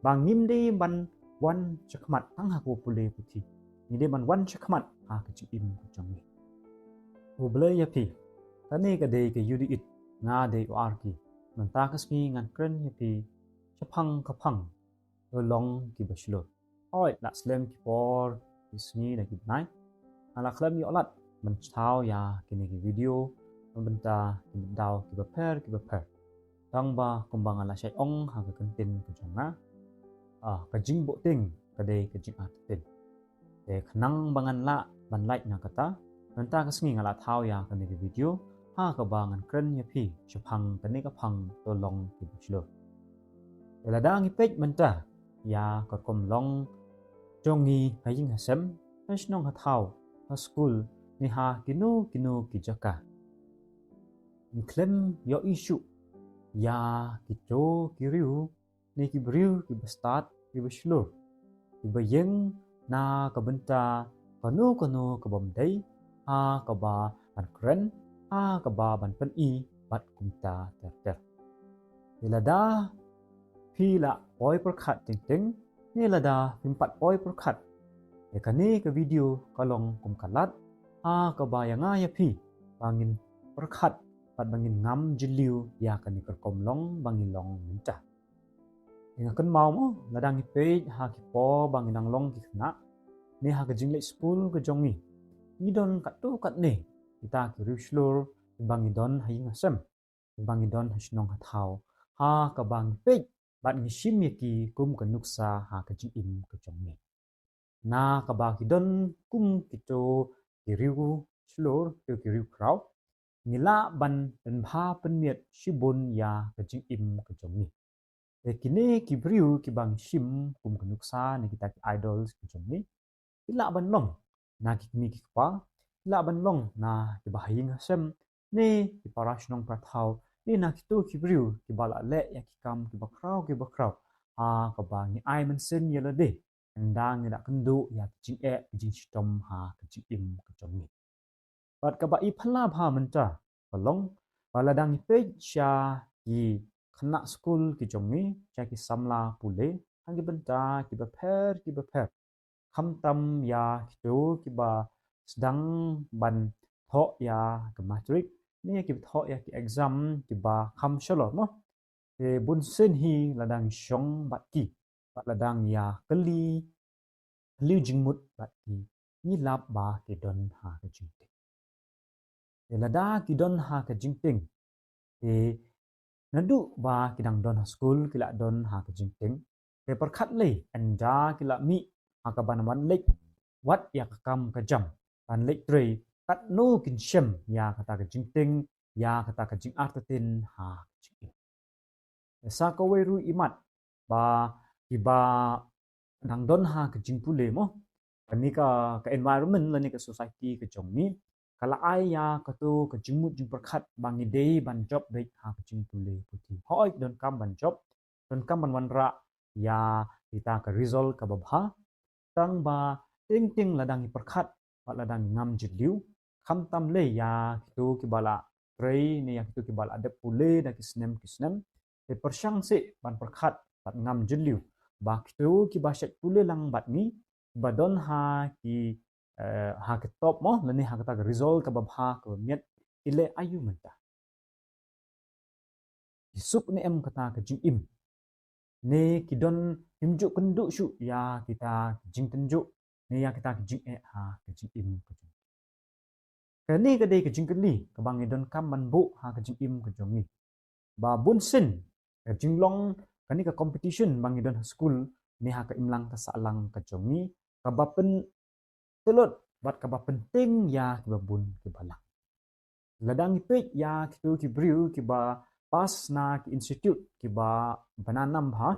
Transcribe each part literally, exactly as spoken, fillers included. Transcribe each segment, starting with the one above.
ba ngim dei ban wan shakhmat tang ha ka pule puthi. Ngi dei ban wan shakhmat ha ka jingim ka jong ngi. U Blei ïa phi. Kane ka dei ka Ïoh Diit, nga dei u Arki. Mynta ka sngi ngan kren ïa phi shaphang ka phang, to long kiba shlur. Hooid, la slem ki por, ki sngi da ki bnai, nga la khlem ïoh lad ban thaw ïa kine ki video na ka bynta ki daw kiba pher kiba pher. Tang ba kumba nga la shait ong ha ka kyntien ka jong nga, ah, ka jingbuhtieng ka dei ka jingartatien. Te khnang ba ngan lah ban lait na kata, mynta ka sngi nga la thaw ïa kane ka video ha kaba ngan kren ïa phi shaphang kane ka phang, to long kiba shlur. Te lada ngi peit mynta ïa ka rukom long jong ngi ha ïing ha sem, ha shnong ha thaw, ha skul, ne ha kino kino ki jaka, ngi khlem ïohi shuh ïa kito ki riew ne ki briew kiba stad, kiba shlur, kiba ïeng na ka bynta kano kano kabym dei, ha kaba ban kren, ha kaba ban pyni bad kumta ter ter. Te lada phi la poi pyrkhat teng teng, ne lada phim pat poi pyrkhat, te kane ka video ka long kum ka lad ha kaba ïa nga ïa phi ba ngin pyrkhat bad ba ngin ngam jylliew ïa kane ka rukom long ba ngi long mynta. Te nga kynmaw mo, lada ngi peit ha ki por ba ngi dang long ki khynnah, ne ha ka jingleit skul ka jong ngi, ngi don katto katne kita ki riew shlur ba ngi don ha ïing ha sem, ba ngi don ha shnong ha thaw, ha kaba ngi peit bad ngi shim ïa ki kum ka nuksa ha ka jingim ka jong ngi. Na kaba ki don kum kito ki riew shlur, kito ki riew khraw, ngi lah ban pynbha pynmiat shibun ïa ka jingim ka jong ngi. Te kine ki briew kiba ngi shim kum ka nuksa ne kita ki idols ka jong ngi, ki lah ban long na ki kmie ki kpa, ki lah ban long na kiba ha ïing ha sem, ne ki para shnong para thaw, ne na kito ki briew kiba la leh ïa ki kam kiba khraw kiba khraw, ha kaba ngi ai mynsiem ïa lade, ynda ngi la kynduh ïa ki jingeh ki jingshitom ha ka jingim ka jong ngi. Bad kaba i phylla bha mynta ka long ba lada ngi peit sha ki khynnah skul ki jong ngi, sha ki samla pule ha ki bynta kiba pher kiba pher, khamtam ïa kito kiba sdang ban thoh ïa ka matrik, ne kiba thoh ïa ki exam kiba kham shalor mo. Te bunsien hi lada ngi shong bad ki, bad lada ngi ïa kylli, kylli jingmut bad ki, ngi lap ba ki don ha ka jingtieng. Te lada ki don ha ka jingtieng, te naduh ba ki dang don ha skul ki la don ha ka jingtieng. Te pyrkhat lei, ynda ki la mih ha kaban wan leit wad ïa ka kam ka jam, ban leit trei, katno kin shem ïa kata ka jingtieng, ïa kata ka jingartatien ha ka jingim. Sa kawei ruh i mat ba kiba dang don ha ka jingpule mo, kane ka, ka environment lane ka society ka jong ngi ka la ai ïa kato ka jingmut jingpyrkhat ba ngi dei ban jop beit ha ka jingpule puthi. Hooid, donkam ban jop, donkam ban wanrah ïa kita ka result kaba bha. Tang ba teng teng lada ngi pyrkhat bad lada ngi ngam jylliew, khamtam lei ïa kito kiba la trei ne ïa kito kiba la dep pule da ki snem ki snem, te pyrshang seh ban pyrkhat bad ngam jylliew ba kito kiba shait pule lang bad ngi, ba don ha ki, eh, ha ki top mo, lane ha kata ka result kaba bha kaba miat, ki leh aïu mynta? Ki suk ne em kata ka jingim? Ne ki don, kim ju kynduh shuh ïa kita ki jingtynjuh ne ïa kita ki jingeh ha ka jingim ka jong ki? Kane ka dei ka jingkylli kaba ngi donkam ban buh ha ka jingim ka jong ngi. Ba bunsien ka jinglong kane ka competition ba ngi don ha skul ne ha ka imlang ka sahlang ka jong ngi, kaba pyn tylot bad kaba pyntieng ïa kiba bun kiba lang. Lada ngi peit ïa kito ki briew kiba pass na ki institute kiba bna nam bha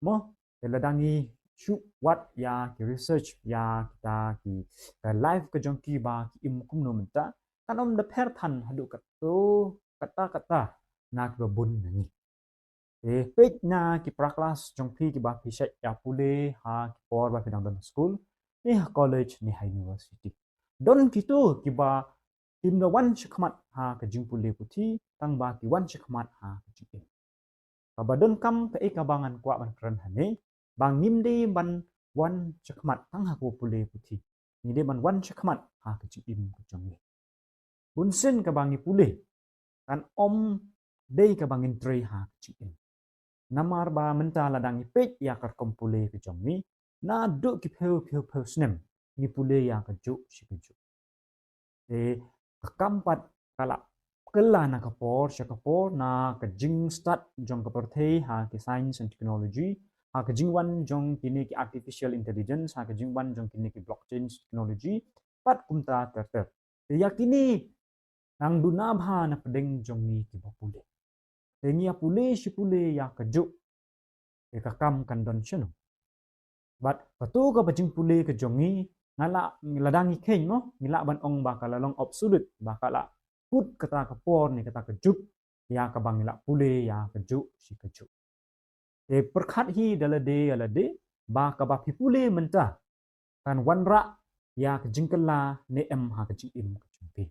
mo, te lada ngi shu wad ïa ki research ïa kita ki, ka life ka jong ki ba ki im kumno mynta, kan ym da pher than haduh kato kata kata na kiba bun na ngi. Te peit na ki para klas jong phi kiba phi shait ïa pule ha ki por ba phi dang don ha skul ne ha college ne ha university. Don kito kiba kim da wan shakhmat ha ka jingpule puthi, tang ba ki wan shakhmat ha ka jingim. Kaba donkam kaei kaba ngan kwah ban kren hangne, ba ngim dei ban wan shakhmat tang ha ka pule puthi. Ngi dei ban wan shakhmat ha ka jingim ka jong ngi. Bunsien kaba ngi pule kan ym dei kaba ngin trei ha ka jingim. Namar ba mynta lada ngi peit ïa ka rukom pule ka jong ngi, naduh ki phew phew phew snem ngi pule ïa kajuh shi kajuh. Te ka kam pat ka la kylla na ka por sha ka por, na ka jingstad jong ka pyrthei ha ki science and technology, ha ka jingwan jong kine ki artificial intelligence, ha ka jingwan jong kine ki blockchain technology, pat kumta ter ter. Te ïa kine nang duna bha na pdeng jong ngi kiba pule. Te ngi ïa pule shi pule ïa kajuh, te ka kam kan don shano? Bad kato kaba jingpule ka jong ngi, nga la, lada ngi kheiñ mo, ngi lah ban ong ba ka la long obsolete, ba ka la kut kata ka por ne kata ka juk ïa kaba ngi la pule ïa kajuh shi kajuh. Te pyrkhat hi da lade ïa lade ba kaba phi pule mynta kan wanrah ïa ka jingkylla ne em ha ka jingim ka jong phi.